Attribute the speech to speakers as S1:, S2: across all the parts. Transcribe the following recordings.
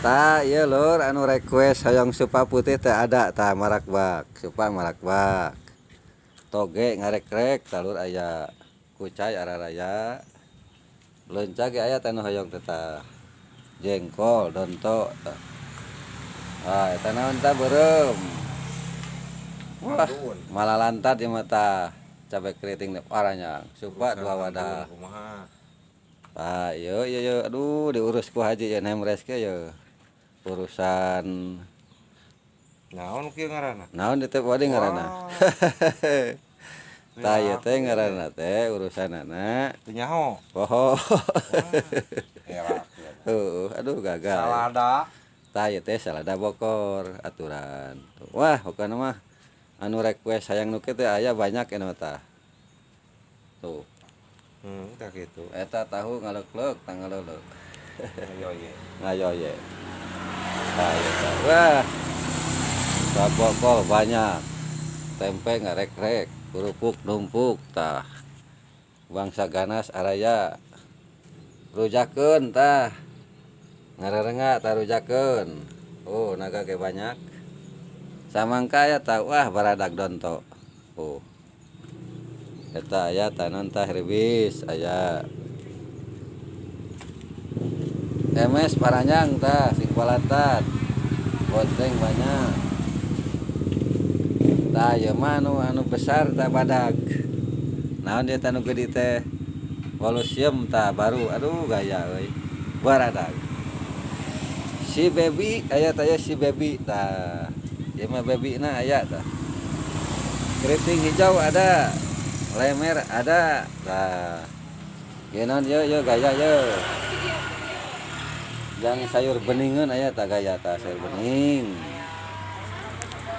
S1: Tah ieu lur anu request hoyong supa putih teh ada tah marakbak, supa marakbak. Toge ngarekrek tah lur aya kucai araraya. Leunca ge aya teh nu hoyong teh tah. Jengkol donto tah. Ah eta naon tah beureum. Wah, malalantad ieu mah tah. Cabe keriting teh paranyang, supa dua wadah. Tah ieu ieu ieu aduh diurus ku haji ieu nemres ke ieu. Urusan
S2: naon kieu ngaranna?
S1: Naon dieu teh wadi ngaranna? Tah ieu teh ngaranna teh urusanana
S2: teu nyaho.
S1: Poho.
S2: Era.
S1: Heuh, aduh gagal.
S2: Salada.
S1: Tah ieu teh salada bokor aturan. Wah, pokona mah anu request hayang nu kieu teh aya banyak anu tah. Tuh.
S2: Tah kitu.
S1: Eta tahu ngaleukleuk tah ngaleuleuh.
S2: Ngayoye.
S1: Ngayoye. Tah ieu tah. Wah. Sabokol banyak. Tempe ngarekrek, kerupuk numpuk tah. Bangsa ganas araya. Rujakeun tah. Ngarerenga tah rujakeun. Oh, naga ge banyak. Samangka aya tah, wah baradag donto. Oh. Eta aya tanon tah ribis aya. MS paranyang tah sing palantat. Bonteng banyak. Tah ieu mah anu besar tah badag. Naon ieu teh anu gede teh? Volusium tah baru, aduh gaya euy. Baradag. Si baby aya tah si baby tah. Ieu mah baby na aya tah. Keriting hijau ada. Lemer ada tah. Ieu naon ieu ieu gaya ieu. Jang sayur beningeun aya tah gaya tah sayur bening.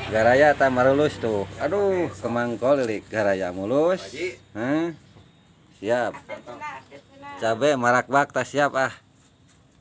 S1: Garaya tah marulus tuh. Aduh, kemangkol lilik garaya mulus. Hah? Siap. Cabe marakbak tah siap ah.